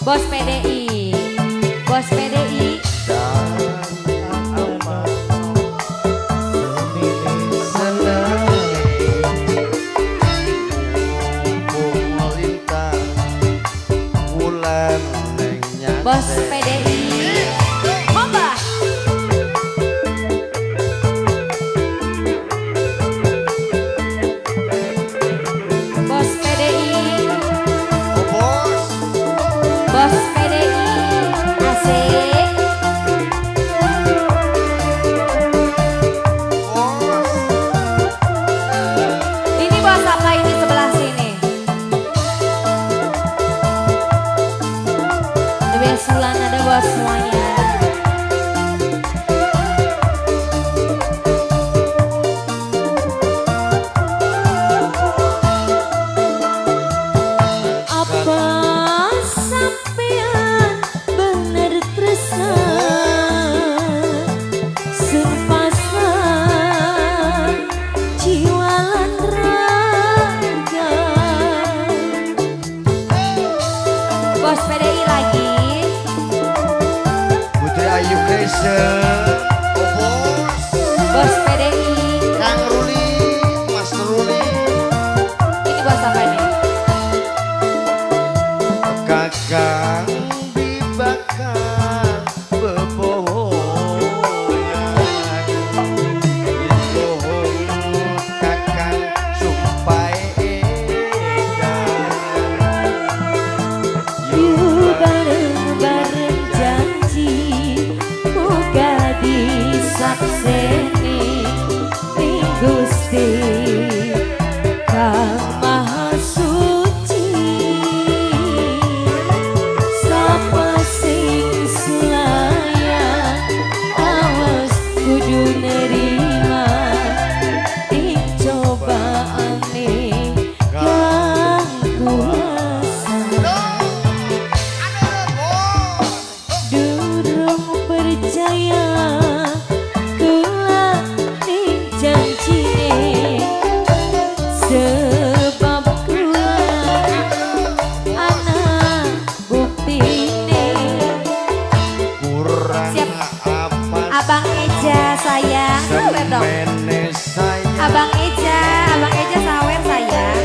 Bos PDI. Bos PDI. Bos PDI. Monggo. Bos PDI. Bos PDI. Asik. Ini bos apa ini sebelah sini? Sulan ada bos semuanya. Apa sampean bener tresna sun pasrah jiwa lan raga. Bos PDI lagi. Ayu Kresna, oh bos, bos PDI, Kang Ruli, Mas Ruli. Ini bos apa ini? Kakang dibakar bebohongan, bohong kakang sumpah edan. Yu bareng-bareng janji. Sakseni ning Gusti Kang Maha Suci, sapa sing sulaya awas kudu nerima ing cobaane kang kuasa. Durung percaya sebab kula ana buktine. Kurang siap. Apa Abang Eja sayang, sawer dong. Abang Eja, Abang Eja sawer sayang.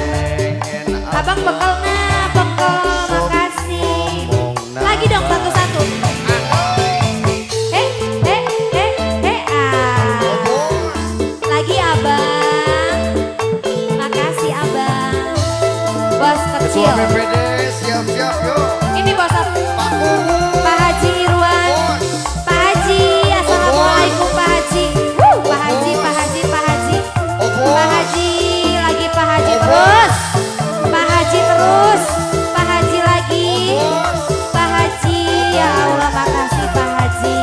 Abang bekal nah, bekal, makasih. Lagi dong satu-satu. Lagi abang. Makasih abang. Bos kecil. Ketua BPD siap-siap yo. Ini bos apa? Pak Haji Irwan. Bos. Pak Haji, assalamualaikum Pak Haji. Pak Haji, Pak Haji, Pak Haji. Pak Haji lagi, Pak Haji terus. Pak Haji terus. Pak Haji lagi. Pak Haji, ya Allah makasih Pak Haji.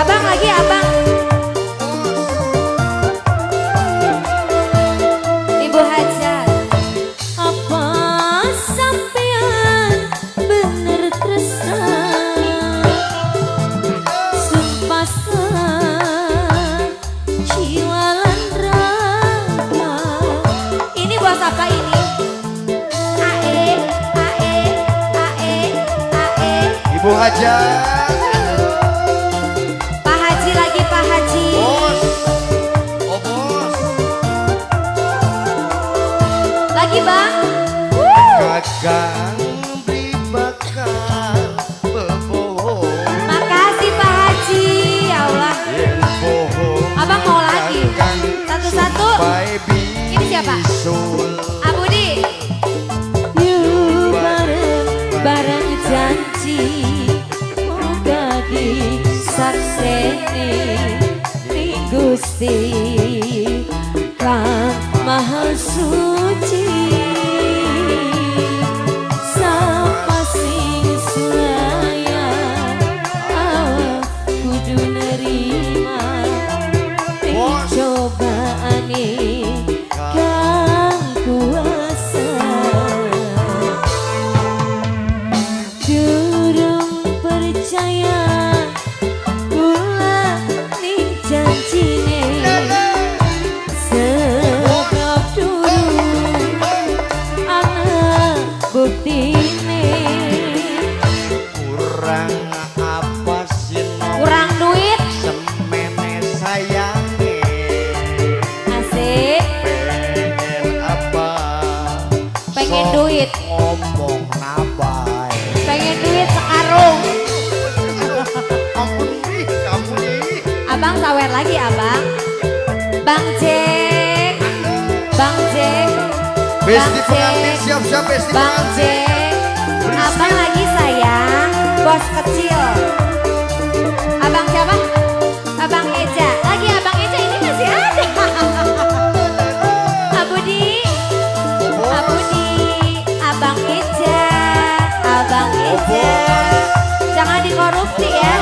Abang lagi abang. Ibu Hajar. Apa sampean bener tresna sumpah jiwa lan raga. Ini bos apa ini? AE AE AE AE. Ibu Hajar. Pak Haji lagi Pak Haji. Bos. Oh bos. Lagi bang. Kakang dibakar bebohong. Makasih Pak Haji, ya Allah. Abang mau lagi. Satu-satu. Ini siapa? Abudi. Yuk bareng bareng janji. Moga buktine. Kurang apa sih? Kurang duit. Semene sayange. Asik. Pengen apa? Pengen duit. Ngomong apa? Pengen duit sekarung. Ampun nih, kamu nih. Abang sawer lagi abang. Bang Jack, Bang Jack, Besti pengantin siap-siap besti Bang pengantin. Jack, abang lagi sayang, bos kecil. Abang siapa? Abang Eja. Lagi Abang Eja ini masih ada. Abudi, Abudi, Abang Eja, Abang Eja. Jangan dikorupsi ya.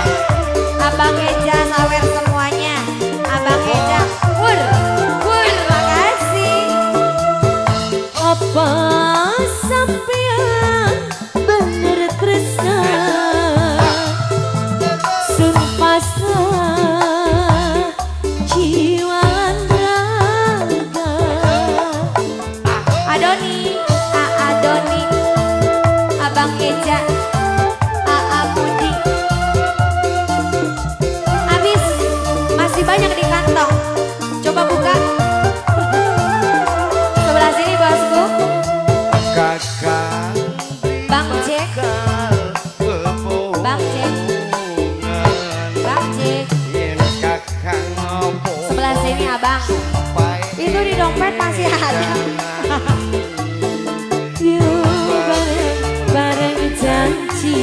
Abang Eja sawer semuanya. Abang Eja. Wur, wur, makasih. Apa sampean bener tresna? Sun pasrah jiwa lan raga. Adoni, Adoni, Abang Eja, Aa Budi. Habis, masih banyak di kantong. Coba buka. Sebelah sini bosku. Kakang Bang Jack, Bang Jack, Bang Jack. Sebelah sini abang. Itu di dompet masih ada. Yuk bareng janji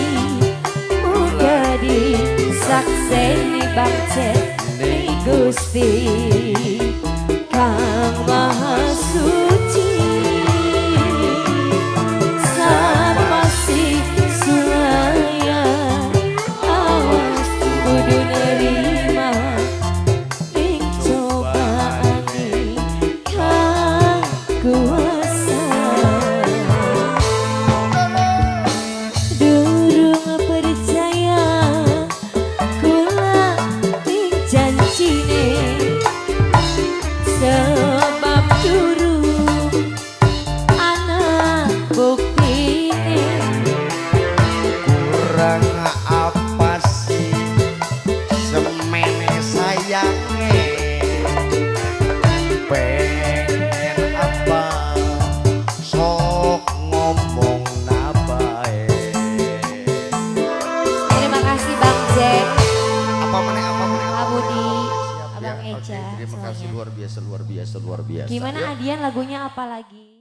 muga disakseni Bang Jack ning Gusti Kang Maha Suci. Saat masih sulaya awas kudu nerima ning cobaan kang kuasa. Durung percaya kula ning janjine, sebab durung ana buktine. Kurang apa sih semene sayange? Pengen apa sok ngomong nabae. Terima kasih Bang Jack, Apa meneh, apa meneh? Pak Budi, Siap ya. Abang Oke, Eja, terima kasih semuanya. luar biasa, luar biasa, luar biasa. Gimana Yuk. Adian lagunya apa lagi?